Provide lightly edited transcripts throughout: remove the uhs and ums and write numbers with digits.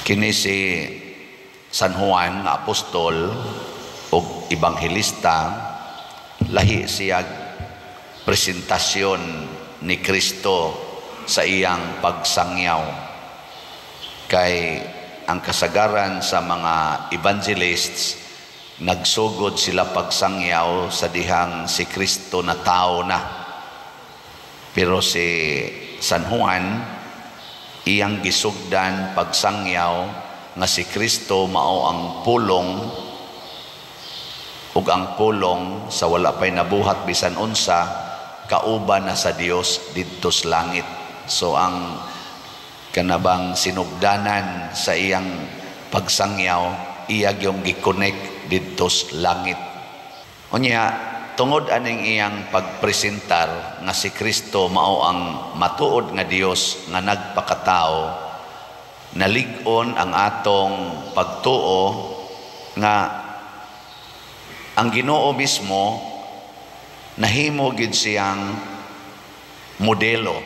Kini si San Juan nga apostol ug ebanghelista, lahi siya presentasyon ni Kristo sa iyang pagsangyaw. Kay ang kasagaran sa mga evangelists, nagsugod sila pagsangyaw sa dihang si Kristo na tao na. Pero si San Juan, iyang gisugdan pagsangyaw nga si Kristo mao ang Pulong, ug ang Pulong, sa wala pay nabuhat bisan unsa, kauban na sa Dios didto sa langit. So ang kanabang sinugdanan sa iyang pagsangyaw, iya gyung gi-connect didto sa langit. Unya, tungod aning iyang pagpresentar nga si Kristo mao ang matuod nga Dios nga nagpakatao, nalig-on ang atong pagtuo nga ang Ginoo mismo nahimo gid siyang modelo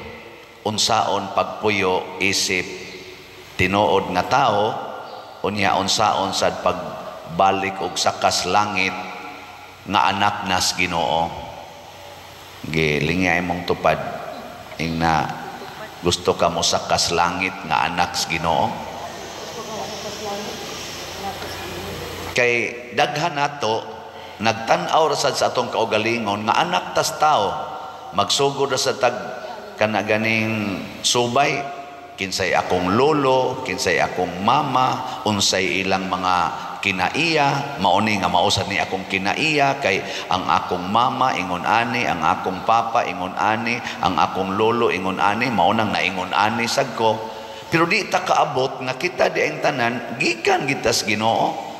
unsaon pagpuyo isip tinuod nga tao, unya unsaon sad pagbalik og sakas langit nga anak nas Ginoo. Gilingay mong tupad ing na gusto ka mo sakas langit nga anak sa Ginoo. Kay daghan nato nagtan-aw ra sad sa atong kaugalingon nga anak tas tao, magsugod ra sa tag kana ganing subay, kinsay akong lolo, kinsay akong mama, unsay ilang mga kinaiya, mauni nga mausa ni akong kinaiya, kay ang akong mama ingon ani, ang akong papa ingon ani, ang akong lolo ingon ani, mao nang naingon ani sad ko. Pero di ta kaabot nga kita di ang tanan gikan gitas Ginoo,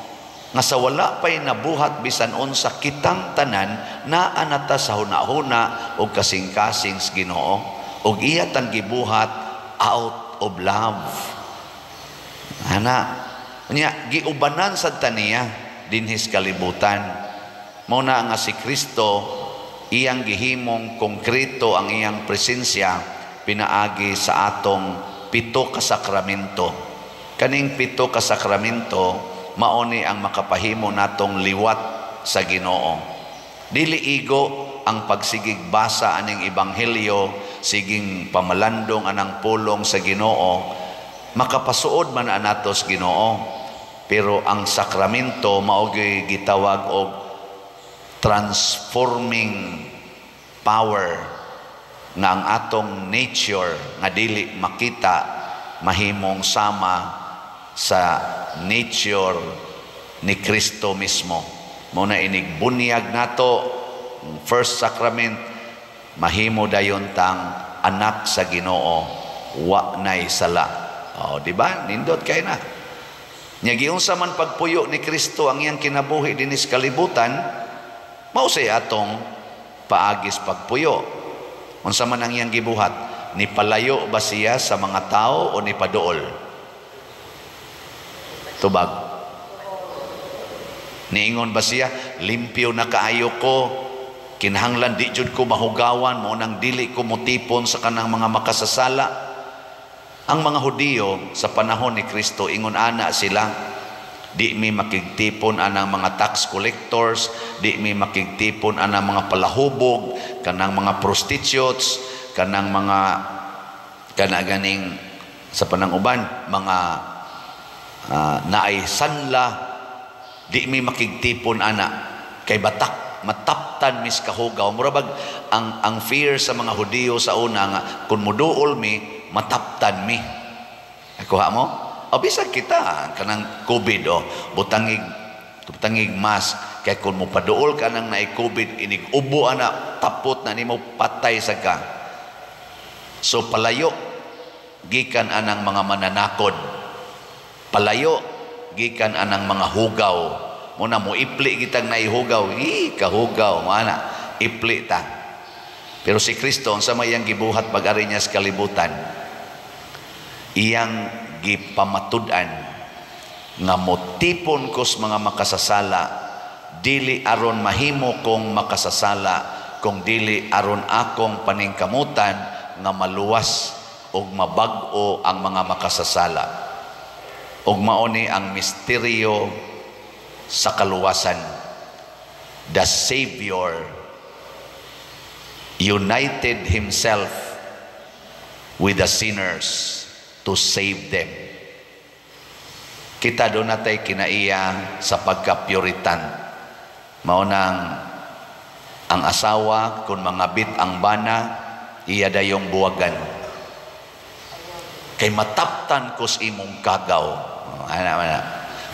nga sa wala pay nabuhat bisan unsa, kitang tanan naa na ta sa hunahuna og kasing-kasing sa Ginoo, ug iya tang gibuhat out of love. Ana, unya giubanan sad ta niya dinhis kalibutan. Mao na nga si Kristo iyang gihimong konkreto ang iyang presensya pinaagi sa atong pito ka sakramento. Kaning pito ka sakramento mao ni ang makapahimo natong liwat sa Ginoo. Dili igo ang pagsigig basa aning ebanghelyo, siging pamalandong anang pulong sa Ginoo, makapasuod man anato sa Ginoo. Pero ang sakramento mao gyud gitawag og transforming power nga ang atong nature nga dili makita mahimong sama sa nature ni Kristo mismo. Mao na inig bunyag nato, first sacrament, mahimo dayon tang anak sa Ginoo, wa nay sala. O, di ba? Nindot kay na. Nya giunsa man pagpuyo ni Kristo ang iyang kinabuhi dinis kalibutan, mao say atong paagis pagpuyo. Unsa man ang iyang gibuhat? Nipalayo ba siya sa mga tao o nipaduol? Tubag. Niingon ba siya, limpyo na kaayo ko, kinahanglan di jud ko mahugawan, mao nang dili ko motipon sa kanang mga makasasala? Ang mga Hudiyo sa panahon ni Kristo, ingon ana sila, di mi makigtipon anang mga tax collectors, di mi makigtipon anang mga palahubog, kanang mga prostitutes, kanang mga kanaganing sa pananguban, mga naay sanla, di mi makigtipon ana kay batak mataptan mis kahugaw. Mura bag ang fear sa mga Hudiyo sa una nga kung muduol mi, mataptan mi. Nakuha mo? O bisag kita kanang COVID, o butangig butangig mask, kay kung mopaduol ka nang naay COVID, inig ubo ana, tapot na nimo, patay sa ka. So palayo gikan anang mga mananakod, palayo gikan anang mga hugaw. Muna mo ipli kitang naihugaw, hi kahugaw mana ipli ta. Pero si Kristo, unsa may iyang gibuhat pag-ari niya sa kalibutan, iyang gipamatud-an nga motipon kos mga makasasala, dili aron mahimo kong makasasala, kung dili aron akong paningkamutan nga maluwas og mabag-o ang mga makasasala. Ug mao ni ang misteryo sa kaluwasan. The Savior united himself with the sinners to save them. Kita duna tay kinaiya sa pagka-Puritan. Mao nang ang asawa kung mangabit ang bana, iya dayong buwagan. Kay mataptan kos imong kagaw. Ana, ana.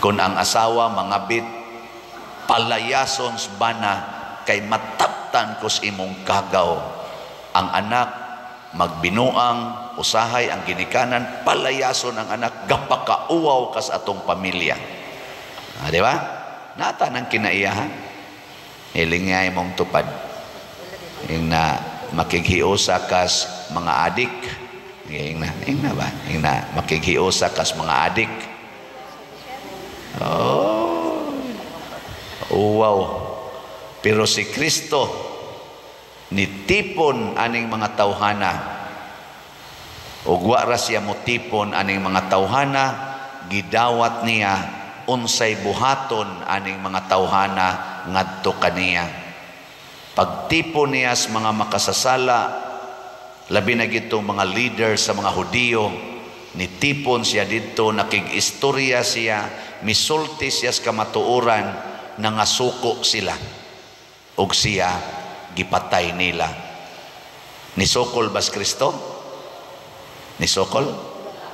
Kung ang asawa mangabit, palayason sa bana kay mataptan kos imong kagaw. Ang anak magbinuang usahay ang ginikanan, palayason ang anak, gapakauwaw kas atong pamilya. Ah, di ba? Nata ng kinaiya, ha? Hiling nga imong tupad. Ing na makighiusa kas mga adik. Ing na ba? Ing na makighiusa kas mga adik. Oh. Wow. Pero si Kristo nitipon aning mga tawhana. Ug wa ra siya motipon aning mga tawhana, gidawat niya unsay buhaton aning mga tawhana ngadto kaniya. Pagtipon niya sa mga makasasala, labi na gitong mga leader sa mga Hudiyo, nitipon siya didto, nakig-istorya siya, misulti siya sa kamatuoran, nangasuko sila. Ug siya gipatay nila. Nisukol bas Kristo? Nisukol?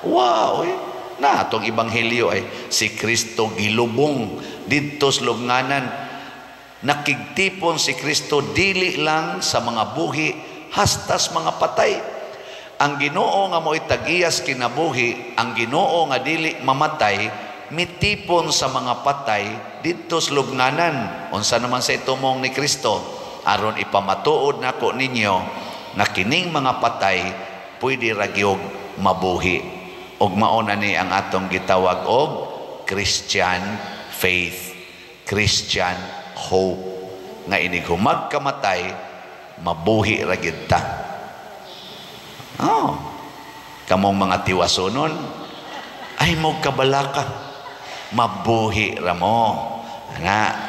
Wow, eh. Na atong ebanghelyo ay si Kristo gilubong didto sa lubnganan. Nakigtipon si Kristo dili lang sa mga buhi, hastas mga patay. Ang Ginoo nga mo'y tag-iyas kinabuhi, ang Ginoo nga dili mamatay, mitipon sa mga patay didto sa lubnganan. Unsa naman sa itumong ni Kristo? Aron ipamatuod nako ninyo nga kining mga patay pwede ra gyud mabuhi. Ug mao na ni ang atong gitawag og Christian faith, Christian hope, nga inig humag kamatay mabuhi ra gyud ta. Oh. Kamong mga tiwasonon ay mo kabalaka, mabuhi ra mo. Ana.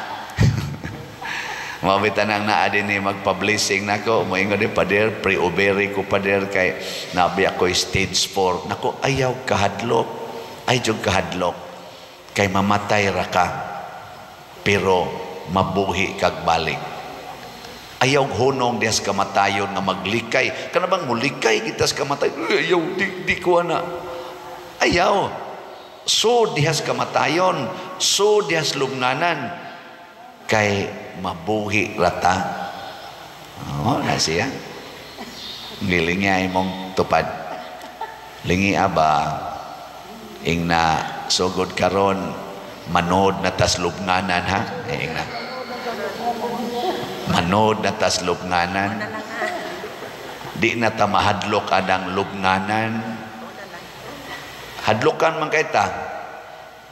Mabita nang naa din ni magpa-blessing nako, moingon ni Pader, pre-ovary ko, Pader, kay nabi ako stage 4. Nako, ayaw kahadlok. Ay jud kahadlok. Kay mamatay ra ka. Pero mabuhi kag balik. Ayaw hunong dihas kamatayon nga maglikay. Kana bang mulikay kita sa kamatayon? Ayaw, di ko ana. Ayaw. So dihas kamatayon, so dihas lubnganan kay mabuhi rata. Oh, na siya. Giling niya imong tupad. Lingi aba ing na sugod karon manod na tas lubnganan, ha. Eh, ing na manod na tas lubnganan. Di na ta mahadlok anang lubnganan. Hadlokan man kay ta.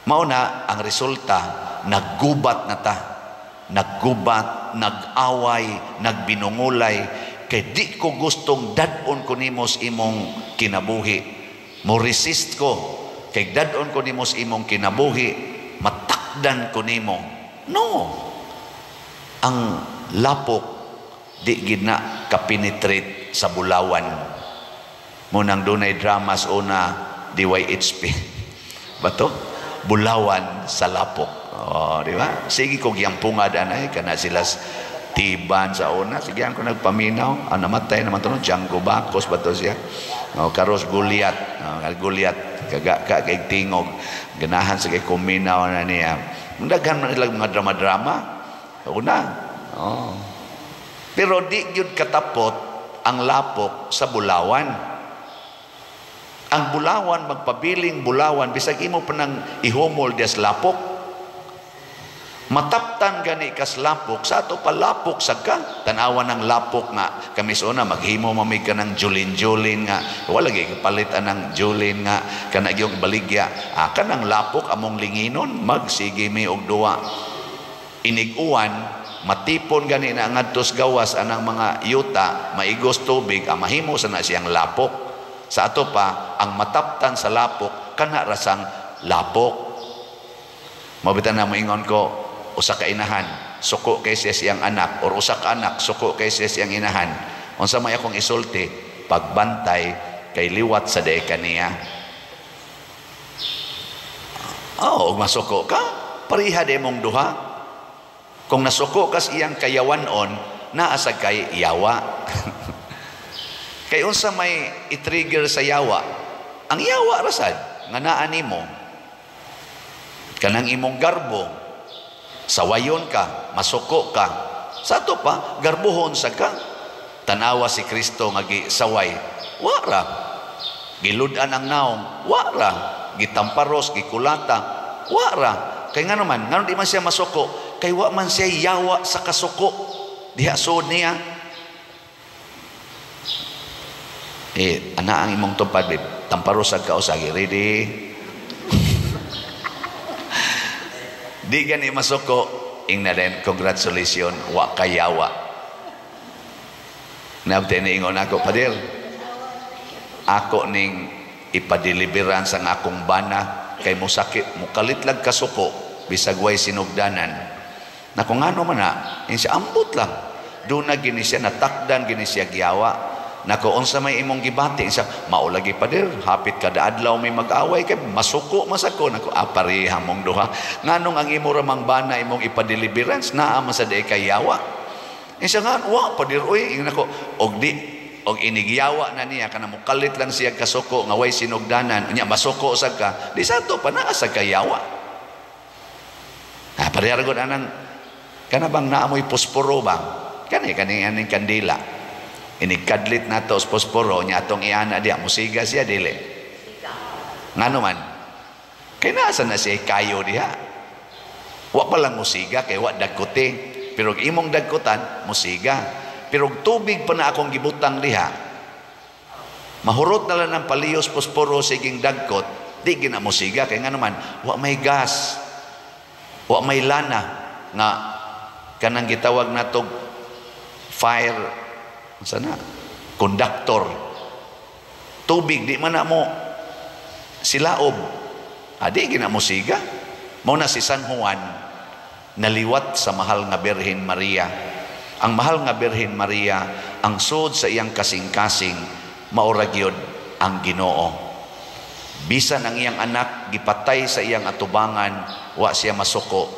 Mao na ang resulta, naggubat na ta. Naggubat, nag-away, nagbinungulay kay di ko gustong dad-on ko nimo sa imong kinabuhi. Mo resist ko kay dad-on ko nimo sa imong kinabuhi, matakdan ko nimo. No. Ang lapok di gid na kapenetrate sa bulawan. Mo nang dunay dramas una DYHP. Bato? Bulawan sa lapok. Oh, di ba? Sige ko giyampungad anay kana sila tiban sa una. Sige ang ko nagpaminaw. Ang namatay naman to no, Django Bacos ba to siya? Oh, karos Goliath. Oh, Goliath kaga ka kay tingog. Ganahan sa kay kuminaw na niya. Daghan man sila mga drama-drama. Una. Oh. Pero di gyud katapot ang lapok sa bulawan. Ang bulawan magpabiling bulawan bisag imo pa nang ihumol des lapok. Mataptan gani kas lapok sa ato pa lapok sad ka. Tan-awa ng lapok nga kami sa una maghimo mamig ka ng julin-julin nga wala gyud kapalit anang julin nga kana gyud baligya. Ah, kanang lapok among linginon magsige mi og duwa. Inig-uwan matipon gani na ngadtos gawas anang mga yuta maigos tubig ang mahimo sa na siyang lapok. Sa ato pa ang mataptan sa lapok kana rasang Lapok. Mao bitaw na moingon ko, usa ka inahan, suko kay siya siyang anak, or usa ka anak, suko kay siya siyang inahan. Unsa may akong isulti? Pagbantay kay liwat sa diay kaniya. Oh, og masuko ka, pareha di mong duha. Kung nasuko kas iyang kayawanon, naa sa kay yawa. Kay unsa may i-trigger sa yawa? Ang yawa rasad nga naa nimo. Kanang imong garbo, sawayon ka, masuko ka. Sa ato pa, garbohon sa ka. Tanawa si Kristo nga gisaway, wara. Gilud-an ang naong, wara. Gitamparos, gikulata, wara. Kay ngano man, ngano di man siya masuko? Kay wa man siya yawa sa kasuko. Diha suod niya. Eh, ana ang imong tupad, babe. Tamparos ag kausagi. Ready? Di gani masuko. Ingna din, congratulations, wa kayawa. Nabte ni ingon ako, Pader, ako ning ipadeliveran sa akong bana kay musakit, mukalit lag kasuko, bisag way sinugdanan. Nako ngano man na, siya ambot lang. Doon na gini siya, natakdan gini siya giyawa. Nako unsa may imong gibati, siya maulagi Pader, hapit kada adlaw may mag-away kay masuko masako. Nako pareha mong duha. Nganong ang imo ramang bana imong ipadeliverance naa man sa di kay yawa. Siya nga wa Pader oy, nako og di og inigyawa na niya kana mukalit lang siya kasuko nga way sinugdanan, unya masuko sad ka, di sa ato pa naa sa kayawa. Ah, pareha ra gud anang kana bang naamoy posporo ba? Kani kani aning kandila. Inigkadlit nato sa posporo nya atong iana diya musiga siya dili. Ngano man? Kay naa na siya kayo diha. Wa pa lang musiga kay wa dagkote. Pero imong dagkotan musiga. Pero tubig pa na akong gibutang diha. Mahurot na lang ng paliyos posporo siging dagkot, di gina musiga kay ngano man wa may gas. Wa may lana nga kanang gitawag natog fire sana conductor. Tubig di man na mo silaob, adi gina mo siga. Mao na si San Juan naliwat sa mahal nga Birhen Maria. Ang mahal nga Birhen Maria ang sud sa iyang kasing-kasing maura gyud ang Ginoo. Bisan ang iyang anak gipatay sa iyang atubangan, wa siya masuko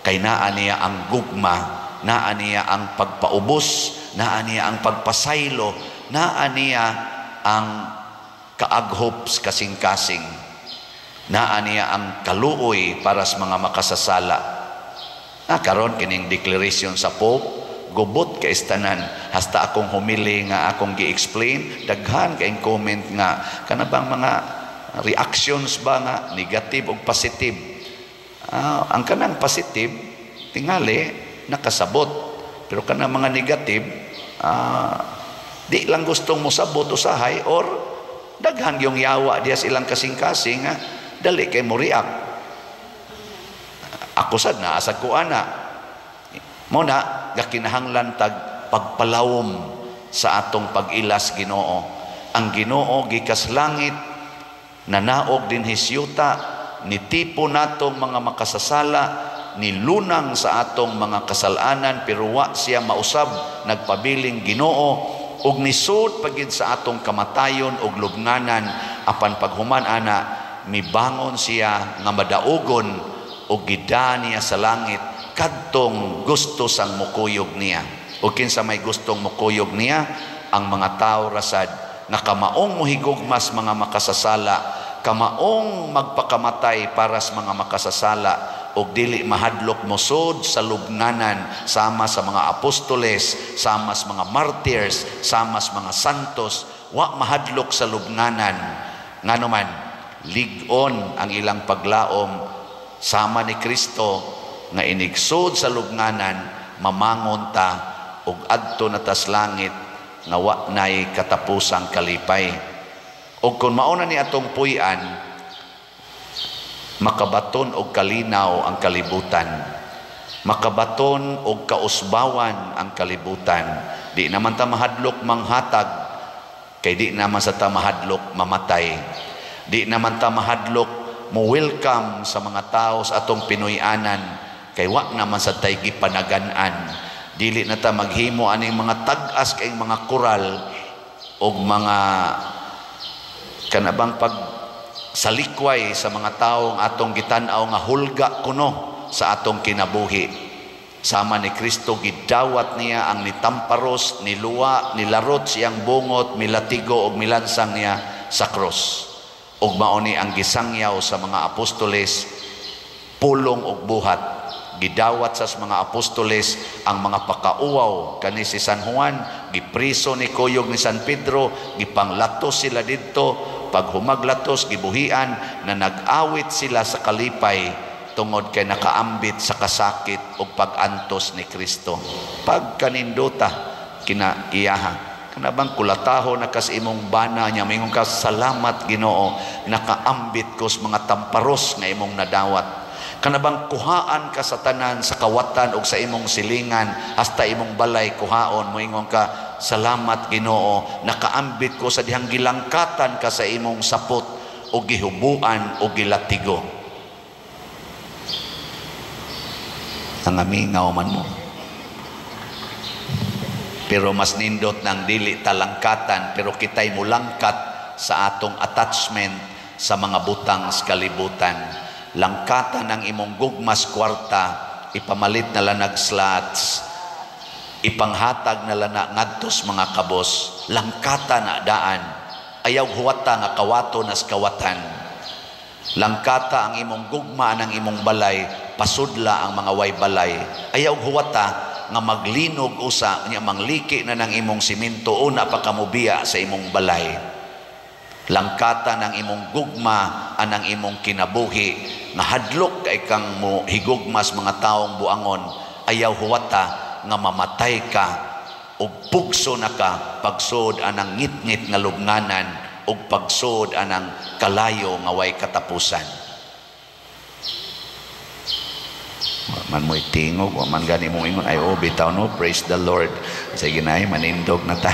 kay naa niya ang gugma, naa niya ang pagpaubos, naa niya ang pagpasaylo, naa niya ang kaaghop sa kasing-kasing, naa niya ang kaluoy para sa mga makasasala. Na karon kining declaration sa Pope, gubot kay istanan hasta akong humili nga akong gi-explain, daghan kay comment nga kana bang mga reactions ba nga negative o positive. Ang kanang positive tingali nakasabot, pero kanang mga negative di lang gustong mosabot usahay or daghan yung yawa diya sa ilang kasing-kasing nga dali kay mo react. Ako sad naasag ko ana. Mo na gakinahanglan tag pagpalawom sa atong pag-ilas Ginoo. Ang Ginoo gikas langit nanaog dinhi siyuta, nitipo natong mga makasasala, nilunang sa atong mga kasalanan, pero wa siya mausab, nagpabiling Ginoo ug nisud pagid sa atong kamatayon ug lubnganan. Apan paghuman ana mibangon siya nga madaugon ug gida niya sa langit kadtong gusto sang mukuyog niya. Ug kinsa may gustong mukuyog niya, ang mga tawo rasad nga kamaong mohigugmas mga makasasala, kamaong magpakamatay para sa mga makasasala, og dili mahadlok mosud sa lubnganan sama sa mga apostoles, sama sa mga martyrs, sama sa mga santos, wa mahadlok sa lubnganan. Ngano man, lig-on ang ilang paglaom sama ni Kristo nga inigsud sa lubnganan, mamangon ta og adto na tas langit nga wa nay katapusang kalipay. Og kung mauna ni atong puy-an, makabaton og kalinaw ang kalibutan, makabaton og kausbawan ang kalibutan. Di naman ta mahadlok manghatag, kay di naman sa ta mahadlok mamatay. Di naman ta mahadlok Mo welcome sa mga tao sa atong Pinoy-anan kay wa naman sa tay gipanagan-an. Dili na ta maghimo aning mga tag-as kay mga koral og mga kanabang pag salikway sa mga taong atong gitan-aw nga hulga kuno sa atong kinabuhi. Sama ni Kristo, gidawat niya ang nitamparos, niluwa, nilarot siyang bungot, milatigo og milansang niya sa cross. Ug mao ni ang gisangyaw sa mga apostoles, pulong og buhat. Gidawat sa mga apostoles ang mga pakauwaw kani si San Juan, gipriso ni kuyog ni San Pedro, gipanglatos sila didto, pag humaglatos gibuhian na nag-awit sila sa kalipay tungod kay nakaambit sa kasakit o pag-antos ni Kristo. Pagkanindota kina iyaha. Kanabang kulataho na kas imong bana niya, mingon ka, "Salamat Ginoo, nakaambit ko sa mga tamparos nga imong nadawat." Kanabang kuhaan ka sa tanan sa kawatan og sa imong silingan hasta imong balay kuhaon, moingon ka, "Salamat Ginoo, nakaambit ko sa dihang gilangkatan ka sa imong sapot o gihubuan o gilatigo." Nangamingaw man mo. Pero mas nindot ng dili talangkatan, pero kita'y mulangkat sa atong attachment sa mga butang sa kalibutan. Langkatan ang imong gugmas kwarta, ipamalit na lanag slots, ipanghatag na lana ngadtos mga kabos, langkata na daan, ayaw huwata nga kawato nas kawatan. Langkata ang imong gugma ng imong balay, pasudla ang mga way balay. Ayaw huwata nga maglinog usa nya mangliki na ng imong simento una pa kamubiya sa imong balay. Langkata ng imong gugma anang imong kinabuhi nga hadlok kay kang mo higugmas mga taong buangon, ayaw huwata nga mamatay ka ug pugso na ka pagsod anang ngitngit nga lubnganan ug pagsod anang kalayo nga way katapusan. Man mo'y tingog, man gani mong ingon, ay oh, bitaw no, praise the Lord. Sige na, manindog na ta.